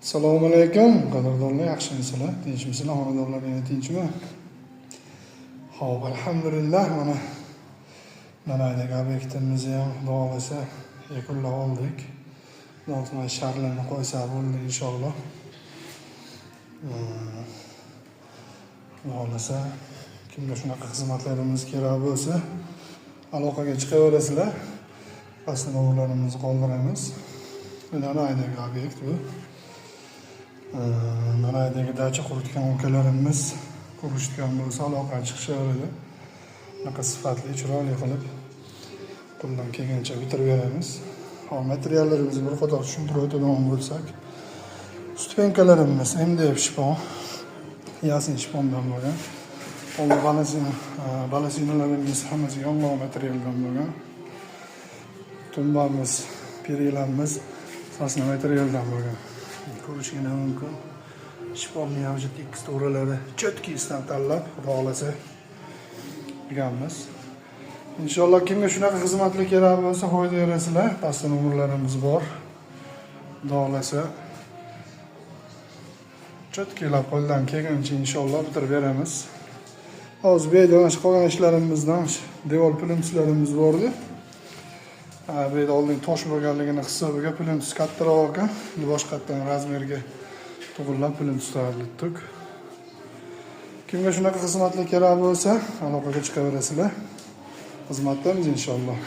Assalomu alaykum, qadrdonlar, yaxshimisizlar, tinchmisizlar, xonadonlar yana tinchmi? Xo'p, alhamdulillah, mana Nanaydagi obyektimizni ham, xudo xohlasa, yakunlab oldik. Xudo xohlasa, mana sharlarni qo'ysak bo'ldi, inshaalloh. Xudo xohlasa, kimga shunaqa xizmatlarimiz kerak bo'lsa, aloqaga chiqaverasizlar. Pastda nomerlarimizni qoldiramiz. Nanaydagi obyekt bu. Nanaydagi dacha quritgan ukalarimiz ko'rishgan bo'lsa, aloqaga chiqishaveradi. Bunaqa sifatli, chiroyli qilib, qo'ldan kelgancha bitirib beramiz. Hop, materiallarimizni bir qator tushuntirib o'tadigan bo'lsak, ступенька larimiz MDF shpon, ясень shpondan bo'lgan. Oldi balasinalarimiz hammasi yong'oq materialdan bo'lgan. Tumbamiz, перила miz сосна materialdan bo'lgan. Ko'rishinglar mumkin. Shponni ham o'sha teksturalari чёткий sidan tanlab, xudo xohlasa, qilganmiz. Inshaalloh, kimga shunaqa xizmatlar kerak bo'lsa, foyda berasizlar. Pastda nomerlarimiz bor. Xudo xohlasa, чёткий lab, qo'ldan kelgancha, inshaalloh, bitirib beramiz. Hozir bu yerda mana shu qolgan ishlarimizdan devor plintuslarimiz bordi. Ha, bu yerda oldin tosh bo'lganligini hisobiga plintus kattaroq ekan. Endi boshqatdan размер ga to'g'irlab plintus tayyorlatdik. Kimga shunaqa xizmatlar kerak bo'lsa, aloqaga chiqaverasizlar. Xizmatdamiz, inshaalloh.